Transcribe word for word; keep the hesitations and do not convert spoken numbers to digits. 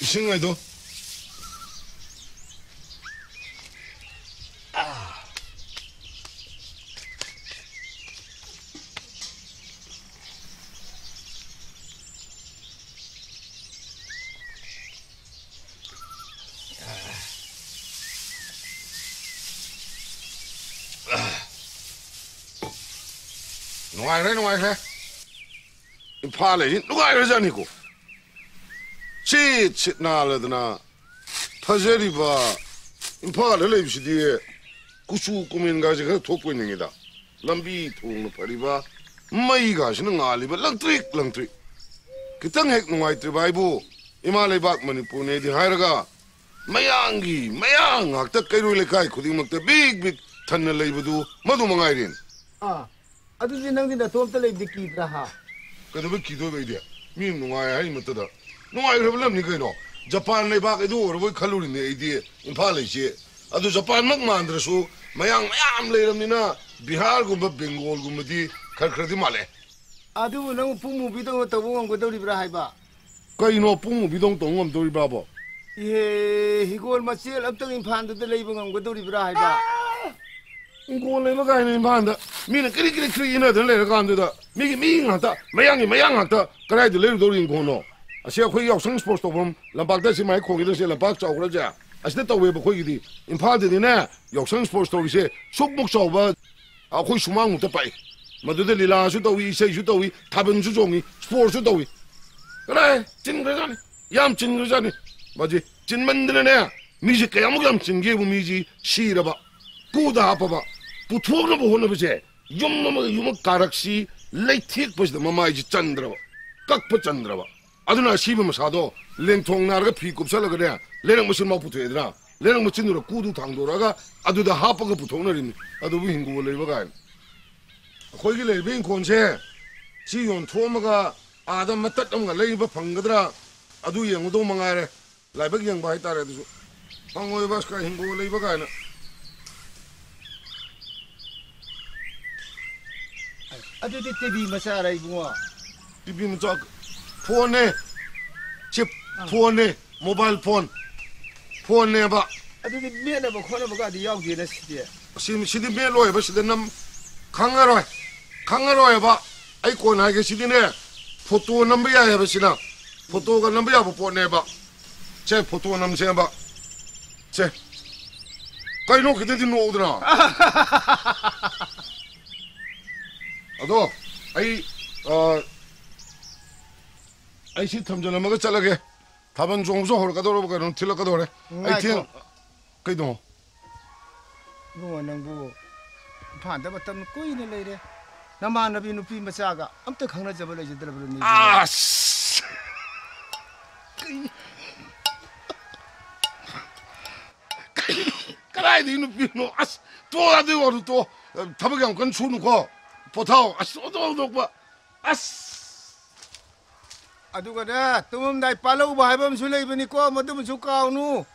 ꯏꯁꯤꯡ ꯍꯥꯏꯗꯣ꯫ ꯅꯨꯡꯉꯥꯏꯈ꯭ꯔꯦ, ꯅꯨꯡꯉꯥꯏꯈ꯭ꯔꯦ꯫ ꯏꯝꯐꯥꯜ ꯍꯥꯏꯁꯤ ꯅꯨꯡꯉꯥꯏꯈ꯭ꯔꯖꯥꯠꯅꯤꯀꯣ꯫ ꯁꯤꯠ ꯁꯤꯠ ꯅꯥꯜꯂꯗꯅ ꯐꯖꯔꯤꯕ ꯏꯝꯐꯥꯜꯗ ꯂꯩꯕꯁꯤꯗꯤ ꯀꯨꯆꯨ ꯀꯨꯃꯦꯟꯒꯥꯁꯦ ꯈꯔ ꯊꯣꯛꯄ ꯑꯣꯏꯅꯤꯡꯉꯤꯗ꯫ ꯂꯝꯕꯤ ꯊꯣꯡꯅ ꯐꯔꯤꯕ, ꯃꯩꯒꯥꯁꯤꯅ ꯉꯥꯜꯂꯤꯕ, ꯂꯪꯇ꯭ꯔꯤꯛ ꯂꯪꯇ꯭ꯔꯤꯛ꯫ ꯈꯤꯇꯪ ꯍꯦꯛ ꯅꯨꯡꯉꯥꯏꯇ꯭ꯔꯤꯕ ꯍꯥꯏꯕꯨ, ꯏꯃꯥ ꯂꯩꯕꯥꯛ ꯃꯅꯤꯄꯨꯔꯅꯦꯗꯤ ꯍꯥꯏꯔꯒ ꯃꯌꯥꯡꯒꯤ ꯃꯌꯥꯡ ꯉꯥꯛꯇ, ꯀꯩꯔꯣꯏ ꯂꯩꯀꯥꯏ ꯈꯨꯗꯤꯡꯃꯛꯇ ꯕꯤꯛ ꯕꯤꯛ ꯊꯟꯅ ꯂꯩꯕꯗꯨ ꯃꯗꯨ ꯃꯉꯥꯏꯔꯦꯅꯦ꯫ ꯑꯥ, ꯑꯗꯨꯗꯤ ꯅꯪꯗꯤ ꯅꯇꯣꯝꯇ ꯂꯩꯕꯗꯤ ꯀꯤꯗ꯭ꯔꯥ ꯍꯥ? ꯀꯩꯗꯧꯕꯩ ꯀꯤꯗꯣꯏꯕ ꯑꯩꯗꯤ? ꯃꯤ ꯅꯨꯡꯉꯥꯏ ꯍꯥꯏꯃꯛꯇꯗ꯫ ꯅꯨꯡꯉꯥꯏꯈ꯭ꯔꯕ ꯂꯝꯅꯤ ꯀꯩꯅꯣ꯫ ꯖꯄꯥꯟ ꯂꯩꯕꯥꯛ ꯑꯗꯨ ꯑꯣꯏꯔꯕꯣꯏ ꯈꯜꯂꯨꯔꯤꯅꯦ ꯑꯩꯗꯤ ꯏꯝꯐꯥꯜ ꯂꯩꯁꯦ꯫ ꯑꯗꯨ ꯖꯄꯥꯟꯃꯛ ꯃꯥꯟꯗ꯭ꯔꯁꯨ ꯃꯌꯥꯡ ꯃꯌꯥꯝ ꯂꯩꯔꯕꯅꯤꯅ ꯕꯤꯍꯥꯔꯒꯨꯝꯕ ꯕꯦꯡꯒꯣꯜꯒꯨꯝꯕꯗꯤ ꯈꯔ ꯈꯔꯗꯤ ꯃꯥꯜꯂꯦ꯫ ꯑꯗꯨꯕꯨ ꯅꯪ ꯄꯨꯡ ꯃꯨꯕꯤꯗꯧꯅ ꯇꯧꯕ ꯉꯝꯒꯗꯧꯔꯤꯕ꯭ꯔꯥ ꯍꯥꯏꯕ? ꯀꯩꯅꯣ ꯄꯨꯡ ꯃꯨꯕꯤꯗꯧꯅ ꯇꯧꯕ ꯉꯝꯗꯧꯔꯤꯕ꯭ꯔꯥꯕꯣ? ꯏꯍꯦ, ꯍꯤꯡꯒꯣꯜ ꯃꯆꯦꯠ ꯑꯝꯇꯪ ꯏꯝꯐꯥꯜꯗꯨꯗ ꯂꯩꯕ ꯉꯝꯒꯗꯧꯔꯤꯕ꯭ꯔꯥ ꯍꯥꯏꯕ? ꯏꯪꯈꯣꯜ ꯂꯩꯕ ꯀꯥꯏꯅ ꯏꯝꯐꯥꯜꯗ ꯃꯤꯅ ꯀ꯭ꯔꯤ ꯀ꯭ꯔꯤ ꯀ꯭ꯔꯤ ꯏꯟꯅꯗꯅ ꯂꯩꯔꯀꯥꯟꯗꯨꯗ ꯃꯤꯒꯤ ꯃꯤ ꯉꯥꯛꯇ, ꯃꯌꯥꯡꯒꯤ ꯃꯌꯥꯡ ꯉꯥꯛꯇ ꯀꯗꯥꯏꯗ ꯂꯩꯔꯨꯗꯧꯔꯤ ꯏꯪꯈꯣꯜꯅꯣ? ꯑꯁꯤ ꯑꯩꯈꯣꯏ ꯌꯥꯎꯁꯪ ꯁ꯭ꯄꯣꯔꯠꯁ ꯇꯧꯐꯝ ꯂꯝꯄꯥꯛꯇ ꯑꯁꯤ ꯃꯥꯏ ꯈꯣꯡꯒꯤꯗ ꯑꯁꯤ ꯂꯝꯄꯥꯛ ꯆꯥꯎꯈ꯭ꯔꯁꯦ ꯑꯁꯤꯗ ꯇꯧꯋꯦꯕ ꯑꯩꯈꯣꯏꯒꯤꯗꯤ꯫ ꯏꯝꯐꯥꯜꯗꯗꯤꯅꯦ ꯌꯥꯎꯁꯪ ꯁ꯭ꯄꯣꯔꯠꯁ ꯇꯧꯔꯤꯁꯦ ꯁꯨꯛꯃꯨꯛ ꯆꯥꯎꯕ ꯑꯩꯈꯣꯏ ꯁꯨꯃꯥꯡꯃꯨꯛꯇ ꯄꯥꯛꯏ꯫ ꯃꯗꯨꯗ ꯂꯤꯂꯥꯁꯨ ꯇꯧꯏ, ꯏꯁꯩꯁꯨ ꯇꯧꯏ, ꯊꯥꯕꯜꯁꯨ ꯆꯣꯡꯏ, ꯁ꯭ꯄꯣꯔꯠꯁꯨ ꯇꯧꯏ꯫ ꯀꯗꯥꯏ ꯆꯤꯟꯈ꯭ꯔꯖꯥꯠꯅꯤ, ꯌꯥꯝ ꯆꯤꯟꯈ꯭ꯔꯖꯥꯠꯅꯤ꯫ ꯃꯁꯤ ꯆꯤꯟꯃꯟꯗꯅꯅꯦ ꯃꯤꯁꯤ ꯀꯌꯥꯃꯨꯛ ꯌꯥꯝ ꯆꯤꯟꯒꯦꯕꯨ ꯃꯤꯁꯤ ꯁꯤꯔꯕ꯫ ꯀꯨꯗ ꯍꯥꯞꯄꯕ ꯄꯨꯊꯣꯛꯅꯕ ꯍꯣꯠꯅꯕꯁꯦ ꯌꯨꯝ ꯑꯃꯒ ꯌꯨꯝ ꯑꯃꯒ ꯀꯥꯔꯛꯁꯤ ꯂꯩꯊꯦꯛꯄꯁꯤꯗ ꯃꯃꯥꯏꯁꯤ ꯆꯟꯗ꯭ꯔꯕ, ꯀꯛꯄ ꯆꯟꯗ꯭ꯔꯕ꯫ ꯑꯗꯨꯅ ꯑꯁꯤꯕ ꯃꯁꯥꯗꯣ ꯂꯦꯡꯊꯣꯡ ꯅꯥꯔꯒ ꯐꯤ ꯀꯨꯞꯁꯜꯂꯒꯅꯦ ꯂꯩꯔꯛ ꯃꯆꯤꯟꯐꯥꯎ ꯄꯨꯊꯣꯛꯑꯦꯗꯅ, ꯂꯩꯔꯛ ꯃꯆꯤꯟꯗꯨꯗ ꯀꯨꯗꯨ ꯊꯥꯡꯗꯣꯔꯛꯑꯒ ꯑꯗꯨꯗ ꯍꯥꯞꯄꯒ ꯄꯨꯊꯣꯛꯅꯔꯤꯅꯤ꯫ ꯑꯗꯨꯕꯨ ꯍꯤꯡꯒꯣꯜ ꯂꯩꯕ ꯀꯥꯏꯅ꯫ ꯑꯩꯈꯣꯏꯒꯤ ꯂꯩꯔꯤꯕ ꯏꯪꯈꯣꯜꯁꯦ ꯁꯤ ꯌꯣꯟꯊꯣꯛꯑꯝꯃꯒ ꯑꯥꯗ ꯃꯇꯠ ꯑꯃꯒ ꯂꯩꯕ ꯐꯪꯒꯗ꯭ꯔꯥ, ꯑꯗꯨ ꯌꯦꯡꯉꯨꯗꯧ ꯃꯉꯥꯏꯔꯦ꯫ ꯂꯥꯏꯕꯛ ꯌꯦꯡꯕ ꯍꯥꯏꯇꯥꯔꯦ ꯑꯗꯨꯁꯨ꯫ ꯐꯪꯉꯣꯏꯕ ꯑꯁ ꯀꯥꯏ ꯍꯤꯡꯒꯣꯜ ꯂꯩꯕ ꯀꯥꯏꯅ꯫ ꯑꯗꯨꯗꯤ ꯇꯤꯚꯤ ꯃꯆꯥꯔ ꯏꯕꯨꯡꯉꯣ? ꯇꯤꯚꯤ ꯃꯆꯥ, ꯐꯣꯟꯅꯦ꯫ ꯁꯤ ꯑꯥ꯫ ꯐꯣꯟꯅꯦ꯫ Mobile phone, ꯐꯣꯟꯅꯦꯕ꯫ ꯑꯗꯨꯗꯤ ꯃꯦꯠꯅꯕ ꯈꯣꯠꯅꯕꯒꯗꯤ ꯌꯥꯎꯗꯦꯅ ꯁꯤꯗꯤ꯫ ꯁꯤ, ꯁꯤꯗꯤ ꯃꯦꯠꯂꯣꯏꯕ, ꯁꯤꯗ ꯅꯝ, ꯈꯪꯉꯔꯣꯏ, ꯈꯪꯉꯔꯣꯏꯕ꯫ ꯑꯩ ꯀꯣꯟꯅ ꯍꯥꯏꯒꯦ, ꯁꯤꯗꯤꯅꯦ, ꯐꯣꯇꯣ ꯅꯝꯕ ꯌꯥꯏ ꯍꯥꯏꯕ ꯁꯤꯅ, ꯐꯣꯇꯣꯒ ꯅꯝꯕ ꯌꯥꯕ ꯄꯣꯠꯅꯦꯕ꯫ ꯁꯦ, ꯐꯣꯇꯣ ꯅꯝꯁꯦꯕ꯫ ꯁꯦ, ꯀꯩꯅꯣ ꯈꯤꯇꯪꯗꯤ ꯅꯣꯛꯎꯗꯅ꯫ ꯑꯗꯣ, ꯑꯩ, ꯑ, ꯑꯩ ꯁꯤ ꯊꯝꯖꯜꯂꯝꯃꯒ ꯆꯠꯂꯒꯦ꯫ ꯊꯥꯕꯜ ꯆꯣꯡꯕꯁꯨ ꯍꯧꯔꯛꯀꯗꯧꯔꯕ ꯀꯩꯅꯣ, ꯊꯤꯜꯂꯛꯀꯗꯧꯔꯦ꯫ ꯑꯩ ꯊꯦꯡ-, ꯉꯥꯏꯈꯣ꯫ ꯀꯩꯅꯣ? ꯏꯕꯨꯡꯉꯣ, ꯅꯪꯕꯨ ꯏꯝꯐꯥꯜꯗ ꯃꯇꯝ ꯀꯨꯏꯅ ꯂꯩꯔꯦ꯫ ꯅꯃꯥꯟꯅꯕꯤ ꯅꯨꯄꯤ ꯃꯆꯥꯒ ꯑꯝꯇ ꯈꯪꯅꯖꯕ ꯂꯩꯖꯗ꯭ꯔꯕꯅꯤ ꯏꯕꯨꯡꯉꯣ? ꯑꯁ! ꯀꯩ-, ꯀꯩ-, ꯀꯗꯥꯏꯗꯒꯤ ꯅꯨꯄꯤꯅꯣ? ꯑꯁ, ꯇꯣꯛꯑꯣ, ꯑꯗꯨꯒꯤ ꯋꯥꯗꯨ ꯇꯣꯛꯑꯣ꯫ ꯊꯕꯛ ꯌꯥꯝ ꯀꯟꯅ ꯁꯨꯅꯨꯀꯣ꯫ ꯄꯣꯊꯥꯎ꯫ ꯑꯁ, ꯑꯣꯟꯊꯣꯛ ꯑꯣꯟꯊꯣꯛꯄ꯫ ꯑꯁ! ꯑꯗꯨꯒꯅꯦ, ꯇꯨꯝꯃꯝꯗꯥꯏ ꯄꯥꯜꯍꯧꯕ ꯍꯥꯏꯕ ꯑꯃꯁꯨ ꯂꯩꯕꯅꯤꯀꯣ, ꯃꯗꯨꯃꯁꯨ ꯀꯥꯎꯅꯨ꯫